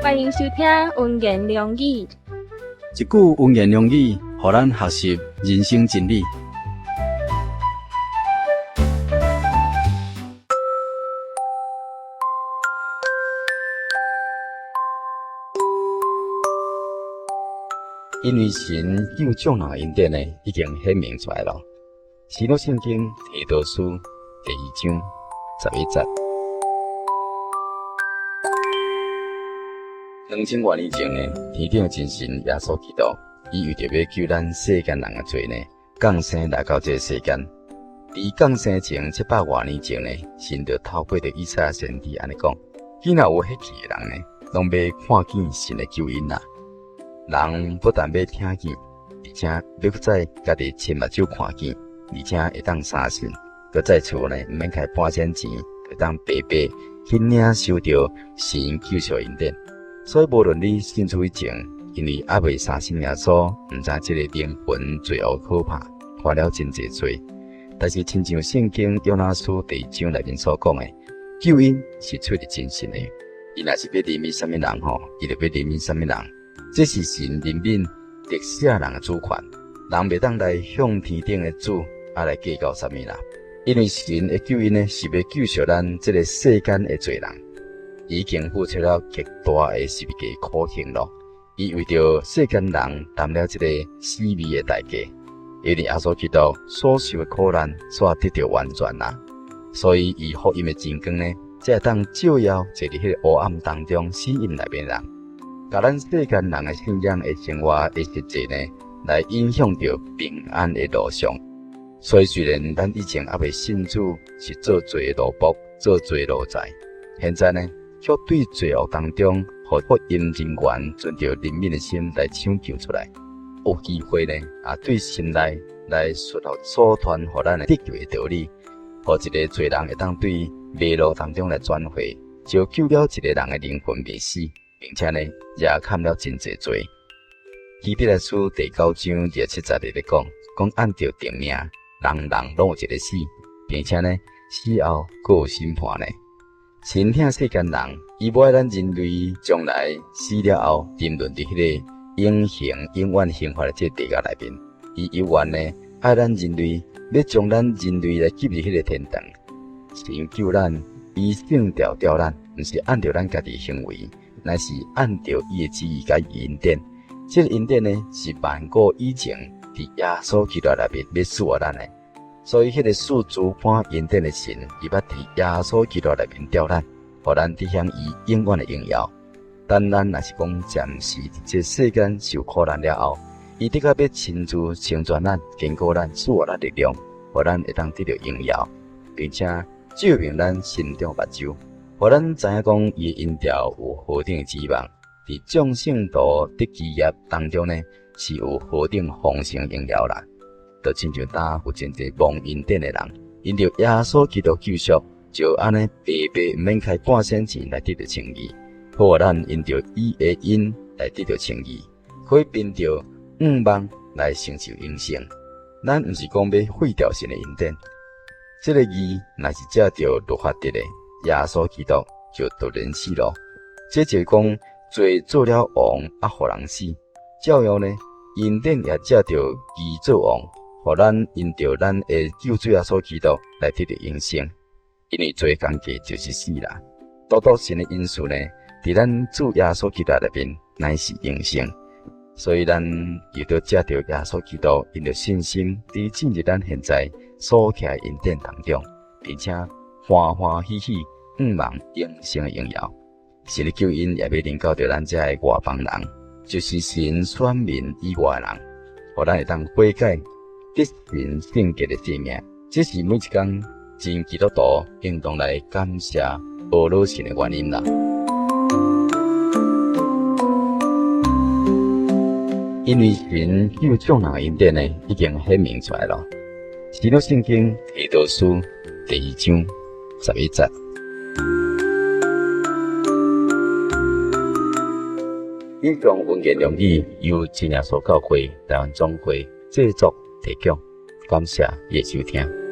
歡迎收聽溫言良語。一句溫言良語，予咱學習人生真理。因為神救眾人的恩典呢，已經顯明出來囉。新約聖經提多書第二章十一節。2000外年前呢，天頂真神耶穌基督，伊為著欲救咱世間人的罪呢，降生來到這个世間。佇降生前700外年前呢，神就透過著以賽亞先知按呢講：囝若有彼去的人呢，攏欲看見神的救恩啦。人不但欲聽見，而且欲閣再家己親目睭看見，而且會當相信，閣再厝呢，毋免開半仙錢，會當白白去領受著神救贖恩典。所以無論你信主以前，因為猶未相信耶穌，毋知這个靈魂罪惡可怕，犯了真濟罪。但是親像聖經約拿書第二章內面所講的，救恩是出自真神的。伊若是欲憐憫啥物人吼，伊就欲憐憫啥物人。這是神憐憫得赦人的主權，人袂當來向天頂的主來計較啥物啦。因為神的救恩呢，是欲救贖咱這个世間的罪人，已經付出了極大的十字架苦刑咯。伊為著世間人擔了這個死味的代價，因為耶穌基督所受的苦難，煞得著完全啦。所以伊福音的真光呢，才會當照耀坐佇彼个黑暗當中死蔭內面人。共咱世間人的信仰的生活的實際呢，來影響著平安的路上。所以雖然咱以前猶未信主，是做罪的奴僕，做罪奴才，現在呢，卻對罪惡當中，予福音人員存著憐憫的心來搶救出來，有機會呢，對心內來順服所傳予咱的得救的道理，予一個罪人會當對迷路當中來轉回，就救了一個人的靈魂袂死。並且呢，也砍了真濟罪。希伯來書第九章27節佇咧講，講按著定命，人人攏有一个死，並且呢，死後閣有審判呢。神疼世間人，伊無愛咱人類將來死了後沉淪佇彼个永恆永遠刑罰的這个地獄內面。伊猶原呢，愛咱人類，欲將咱人類來接入彼个天堂。神救咱，伊聖召召咱，毋是按著咱家己行為。乃是按著伊的旨意佮伊恩典，這个恩典呢，是萬古以前佇耶穌基督內面欲賜予咱的。所以，彼个賜諸般恩典的神，伊捌佇耶穌基督內面召咱，予咱得享伊永遠的榮耀。等咱若是講暫時佇這世間受苦難了後，伊的確欲親自成全咱、堅固咱、賜予咱力量，予咱會當得著榮耀，並且照明咱心中目睭。予咱知影講，伊的恩召有何等的指望，佇眾聖徒得基業當中呢，是有何等豐盛榮耀啦。就親像當有真濟蒙恩典的人，因著耶穌基督救贖，就按呢白白毋免開半仙錢來得著稱義。好予咱因著伊的恩來得著稱義，可以憑著向望來承受永生。咱毋是講欲廢掉神的恩典，這个義乃是藉著律法得的。耶穌基督就徒然死咯，這就是講罪做了王啊，予人死。照樣呢，恩典也藉著義做王，予咱因著咱的救主耶穌基督來得著永生。因為罪工價就是死啦。獨獨神的恩賜呢，佇咱主耶穌基督內面乃是永生。所以咱又著藉著耶穌基督，因著信心，佇進入咱現在所徛的恩典當中，並且。歡歡喜喜，向望永生的榮耀。神的救恩也欲臨到著咱遮的外邦人，就是神選民以外的人，予咱會當悔改，得神聖潔的生命。這是每一工真基督徒應當來感謝阿羅神的原因啦。因為神救眾人的恩典呢，已經顯明出來囉。新約聖經提多書第二章十一節。以上溫言良語由真耶穌教會台灣總會製作提供，感謝你的收聽。